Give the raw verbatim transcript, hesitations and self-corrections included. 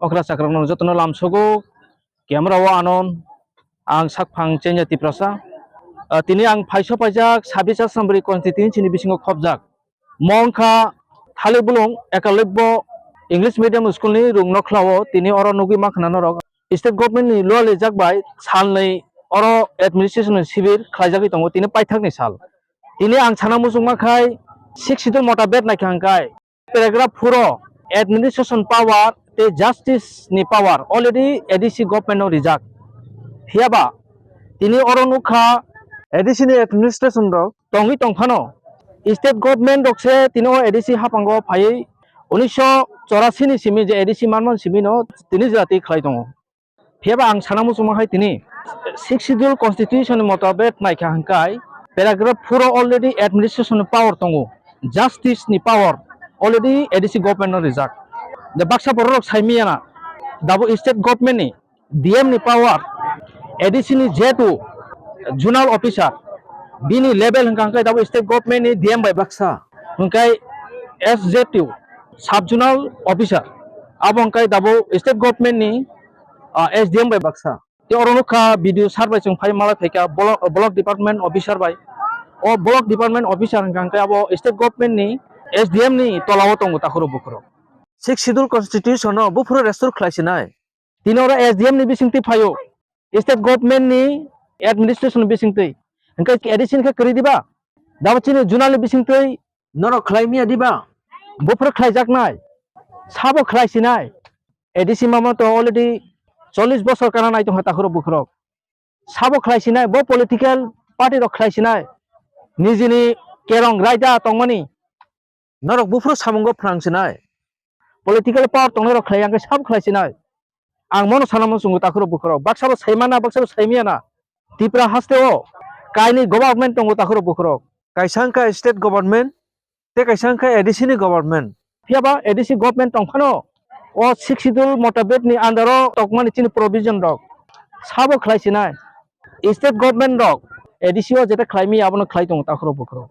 Okra chakra no jotono lamsogo, camera o anon, ang sakphang Chenya Tiprasa. Ah, tini ang phaiso paijak sabis Assembly constituency ni bisingo khopjak. Mo wngkha Thalibulung Ekalibbo English Medium School ni rung nokhlao, tini oro nugwi mankha norok. State government ni lualijak bai salnwi oro administration ni sibir khlaijagwi tongo, tini paithakni sal. Tini ang sana muchungma khai Sixth Schedule motabet naikha hwnkhe paragraph four o administration power tei justice ni power already A D C government no rijak. Phiyaba tini oro nukha A D C ni administration rok tongwi tongphano state government rok se tini o A D C haphango phaiwi unisho chorasi ni simi je A D C manman simi no tini jati khlai tongo. Phiyaba ang sana muchungma hai tini Sixth Schedule Constitution ni motabet naikha hwnkhe paragraph four o already administration ni power tongo, justice ni power already A D C government no rijak. De baksa borok rok sai miyana dabo state government ni D M ni power, A D C ni jetu zonal officer bini level hwnkha hwnkhe dabo state government ni D M bai baksa hwnkhe S Z T sub zonal officer abo hwnkhe dabo state government ni ah, S D M bai baksa. Tei oro nukha B D O sir bai chwng phai malai phaikha block, block department officer bai. O block department officer hwnkha hwnkhe abo state government ni S D M ni tola o tongo takhurok bukhurok. Sixth Schedule Constitution no buphuru restore khlai sinai. Tini oro S D M ni bisingtwi phaio, state government ni administration ni bisingtwi. Hwnkhe A D C ni khe kwrwi diba? Dabo chini zonal ni bisingtwi norok khlai miya diba? Buphuru khlaijaknai, sabo khlai sinai. A D C mama to already chollish bosor kana nai tongkha takhurok bukhurok. Sabo khlai sinai, bo political party rok khlai sinai. Nijini kerong raida tongmani. Norok buphuru samungo phrang sinai. Political power tongnai rok khlai yang khe sabo khlai sinai. Ang mono sana muchungo takhurok bukhurok. Baksa bo saimana, baksa bo saimiyana. Tipra haste o kainwi government tongo takhurok bukhurok. Kaisa wngkha state government, tei kaisa wngkha A D C ni government. Phiyaba A D C government tongphano o Sixth Schedule motabet ni under o tongmani chini provision rok sabo khlai sinai. State government rok A D C o jeta khlai mi abono khlai tongo takhurok bukhurok.